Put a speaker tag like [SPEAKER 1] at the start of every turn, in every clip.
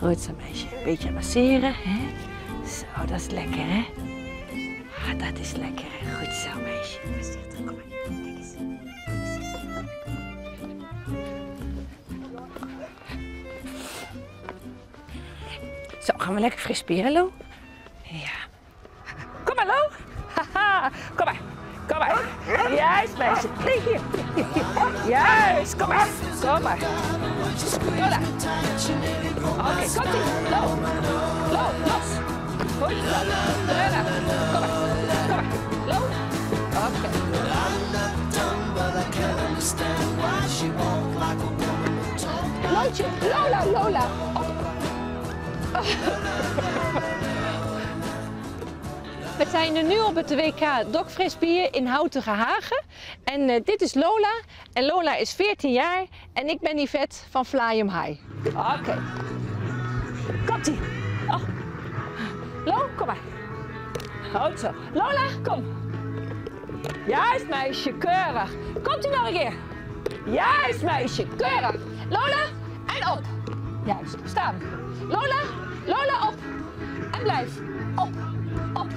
[SPEAKER 1] Goed zo meisje. Beetje masseren, hè? Zo, dat is lekker, hè? Ah, dat is lekker. Goed zo meisje. Voorzichtig, kom maar. Kijk eens. Zo, gaan we lekker frisperen, Lo? Ja. Kom maar, Lo. Haha. Kom maar. Kom maar. Juist, meisje. Nee, hier. Juist, kom maar. Kom maar. Lola. Oké, komt ie. Lo. Lo, los. Goed zo. Lola. Kom maar. Kom maar. Lo. Oké. Lootje. Lola, Lola. Op. We zijn er nu op het WK Dogfrisbee in Houtigehage. En dit is Lola. En Lola is 14 jaar. En ik ben Yvette van Fly 'em High. Oké. Komt-ie. Oh. Lo, kom maar. Goed zo. Lola, kom. Juist meisje, keurig. Komt-ie nog een keer. Juist meisje, keurig. Lola, en op. Juist, staan. Lola, Lola, op. En blijf. Op, op.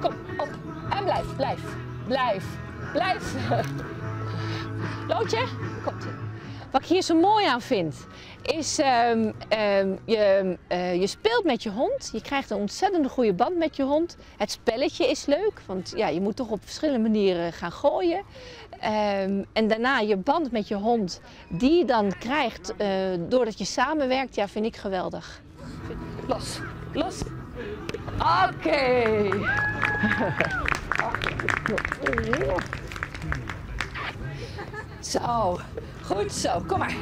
[SPEAKER 1] Kom, op. En blijf, blijf, blijf, blijf. Lootje, komt-ie. Wat ik hier zo mooi aan vind, is je speelt met je hond. Je krijgt een ontzettend goede band met je hond. Het spelletje is leuk, want ja, je moet toch op verschillende manieren gaan gooien. En daarna je band met je hond, die je dan krijgt doordat je samenwerkt, ja, vind ik geweldig. Los, los. Oké. Zo, goed zo, kom maar.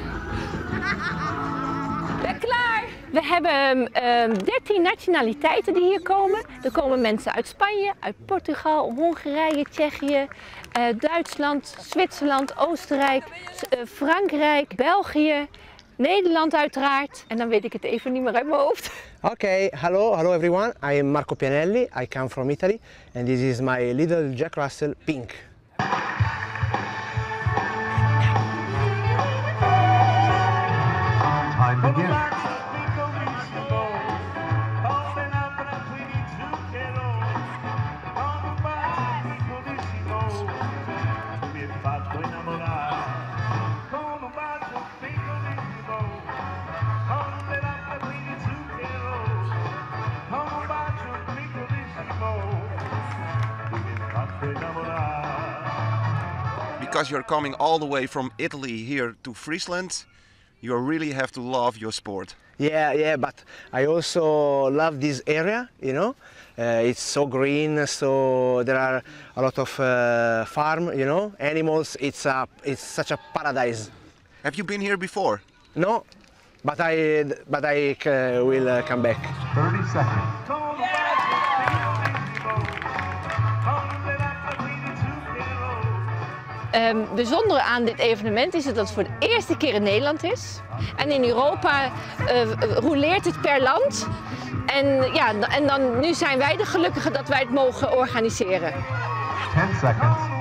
[SPEAKER 1] Ben klaar. We hebben 13 nationaliteiten die hier komen. Er komen mensen uit Spanje, uit Portugal, Hongarije, Tsjechië, Duitsland, Zwitserland, Oostenrijk, Frankrijk, België, Nederland uiteraard. En dan weet ik het even niet meer uit mijn hoofd.
[SPEAKER 2] Okay, hello, hello everyone. I am Marco Pianelli. I come from Italy and this is my little Jack Russell Pink.
[SPEAKER 3] Time begins.
[SPEAKER 4] Because you're coming all the way from Italy here to Friesland, you really have to love your sport.
[SPEAKER 2] Yeah, yeah, but I also love this area, you know. It's so green, so there are a lot of farm, you know, animals. It's such a paradise.
[SPEAKER 4] Have you been here before?
[SPEAKER 2] No, but I will come back.
[SPEAKER 3] 30 seconds.
[SPEAKER 1] Bijzondere aan dit evenement is dat het voor de eerste keer in Nederland is. En in Europa rouleert het per land. En, ja, en dan, nu zijn wij de gelukkigen dat wij het mogen organiseren.
[SPEAKER 3] 10 seconds.